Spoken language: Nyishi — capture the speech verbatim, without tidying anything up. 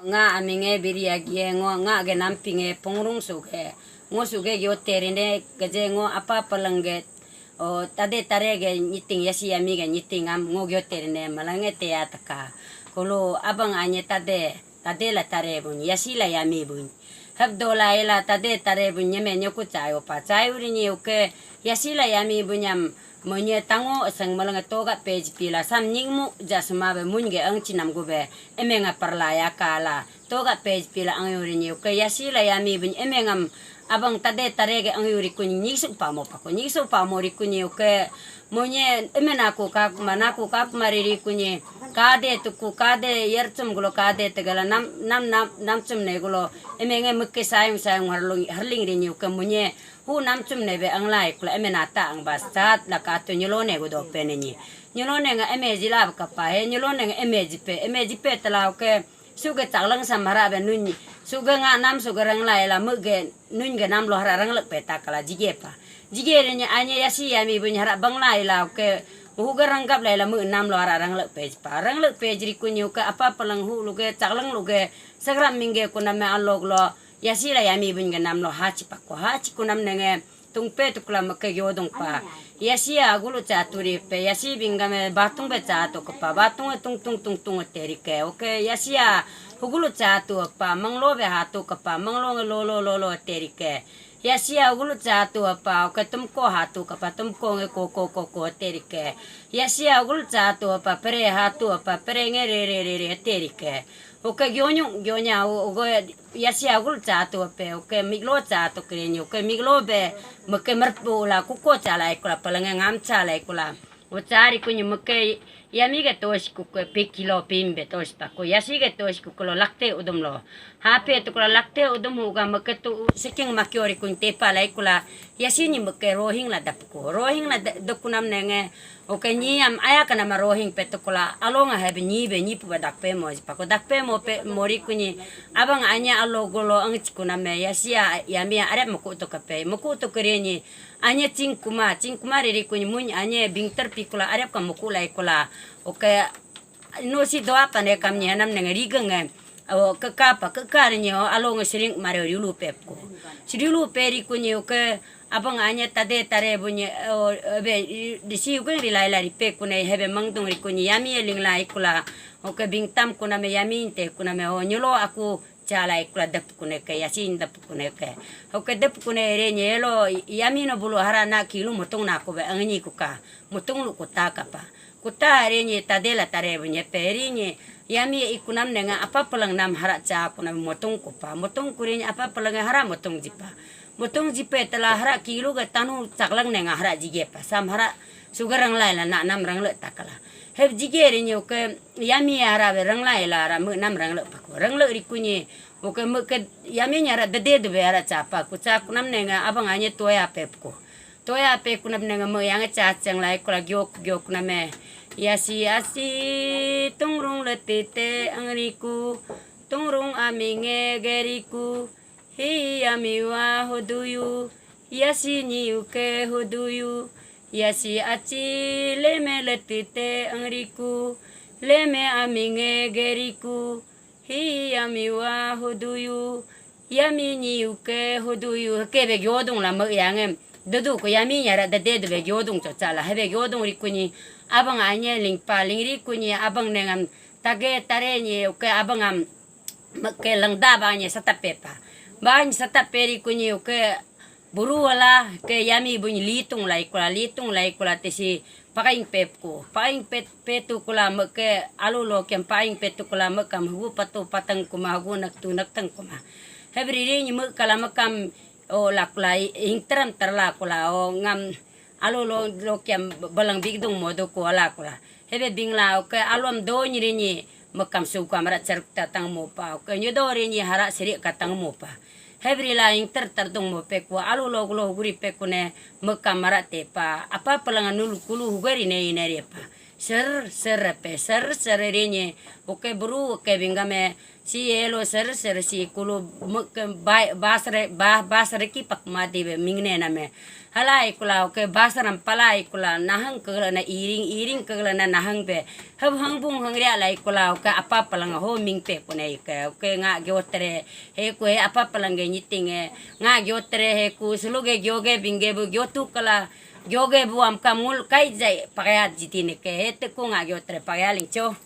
Nga aminge biri agie ngo nga ge nampinge pongrung suge. Ngo suge gyo terine geje ngo apa pelengge. O tade tare ge nyiting yasi yami ge nyiting am ngo gyo terine malenge teya teka. Kulu abang anye tade, tade la tare bun, yasi la yami bun. Hep dola ela tade tare bun nyeme nyoku chayo pa. Chayo rini uke yasi la yami bun yam. Monye tango aseng malenge toga page pila sam nyingmu ja suma be munge ang chinam gube. Eme nga parla ya kala. Toga page pila ang yuri nyu ke yasi la yami bun eme ngam abang tade tare ge ang yuri kun nyisu pamo pako. Nyisu pamo ri kun nyu ke monye eme naku kak ma naku kak ma ri ri kun nyi kade tuku kade yer chum gulo kade tegala nam nam nam nam chum ne gulo eme nge mukke sayung sayung harling harling ri nyu ke monye hu nam chum ne be ang lai kula eme nata ang bas chat la ka tu nyulo ne gudo pe ne nyi. Nyulo ne nga eme jila kapa he nyulo ne nga eme jipe eme jipe tala ke suge chaklang sam hara be nun suge nga nam suge rang lai la muge nun ge nam lo hara rang lek pe takala jige pa. Jige ne nya anya yasi yami bun hara bang lai la ke huge rang gap lai la mu nam lo hara rang lek pe pa. Rang lek pe jiri kun nyu ke apa pelang hu luge chaklang luge sagram mingge kunam me alog lo yasi la yami bun ge nam lo hachi pako hachi kunam ne nge. Tungpe tukula meke yodong pa. Yasia gulu cha turi pe yasi bingga me batung be cha to kepa batung tung tung tung tung teri ke oke yasia hugulu cha tu pa manglo be hatu kepa manglo nge lolo lolo teri ke. Yasia hugulu cha tu pa oke tumko hatu kepa tumko nge koko koko teri ke. Yasia hugulu cha tu pa pere hatu pa pere nge re re re re teri ke. Oke gyonyung gyonya ogo Yasia gul cha tu pe oke miglo cha tu krenyu ke miglo be meke merpu la kuko cha lai kula pelenge ngam cha lai kula. O chari kunyu meke yami ge tos kuke pe kilo pim be tos pako yasi ge tos kuke lo lakte udum lo. Hape tu kula lakte udum uga meke tu seking makiori kun tepa lai kula yasi ni meke rohing la dapku rohing la de- dekunam nenge. Oke nyi am aya kana ma rohing pe tukula alonga hebe nyi be nyi puba dakpe mo pako dakpe mo pe mori kunyi abang anya alo golo ang chikuna me yasia yami arep muku to kape muku to kere nyi anya chingkuma chingkuma riri kunyi muny anya bingter pikula arep ka muku lai kula. Oke no si doa pane kam nyi hanam nenge rigenge. O keka pa keka rinye o along sering mare riulu pep ko. Siriulu pe ri kunye o ke abang anya tade tare bunye o be disi uke rilai la ripe kune hebe mangdung ri kunye yami ling lai kula. O ke bingtam kuna me yami inte kuna me o nyulo aku chalai kula dep kune ke yasin dep kune ke. O ke dep kune re nyelo yami no bulu hara na kilu mutung na ku be angni kuka mutung lu kuta kapa. Kuta hari nyi tadela tare bunye peri nyi yami ikunam nenga apa pelang nam hara cha kunam motung kupa motung kuri nyi apa pelang hara motung jipa. Motung jipe tela hara kilu ga tanu chaklang nenga hara jige pa sam hara sugar rang lai la na nam rang le takala. Heb jige ri nyi oke yami hara be rang lai la hara me nam rang le pako rang le riku nyi oke me ke yami nyi hara dede dube hara chapa kucha kunam nenga abang anye toya pepko. Toya pe kunap nengam yang cha chang lai kula gyok gyok name. Yasi asi tungrung letite angriku tungrung ami nge geriku hi ami wa huduyu yasi nyiu ke huduyu yasi achi leme letite angriku leme ami nge geriku hi ami wa huduyu yami nyiu ke huduyu heke be gyodung la me yang em. Dudu ko yami nyara dede du be gyodung cho chala hebe gyodung ri kunyi abang anye lingpa lingri kunyi abang nengam tage tare nyi ke abang am me ke langda ba nye satap pepa. Ba nye satap peri kunyi ke buru wala ke yami bunyi litung lai kula litung lai kula tesi pakaing pepku pakaing pet petu kula meke alu lokem pakaing petu kula mekam hugu patu patang kuma hugu naktu naktang kuma. Hebri ri nyi mekala mekam o lakula hingteram terla kula o ngam alu lo lokem balang bigdung modo ku ala kula. Hebe bingla oke alom do nyiri nyi mekam suka mara charuk tatang mopa oke nyodo ri nyi hara siri katang mopa. Hebri la hingter terdung mope ku alu lo gulo guri pe kune mekam mara tepa apa pelanga nul kulu hugari ne ine repa. Ser ser pe ser ser ri nyi oke buru oke bingame Si elo ser ser si kulu mek ke ba-, basre, ba-, basre ki pak mati be mingne name. Halai kula oke basaram palai kula nahang kegela na iring, iring kegela na nahang be. Hab hangbung hangria lai kula oke apa palang ho mingpe kune ke. Oke nga gyotre he ku he apa palang ge nyiting e. Nga gyotre he ku suluge gyoge bingge bu gyotu kala gyoge bu am kamul kai jai pagayat jitine ke. He te ku nga gyotre pagaling cho.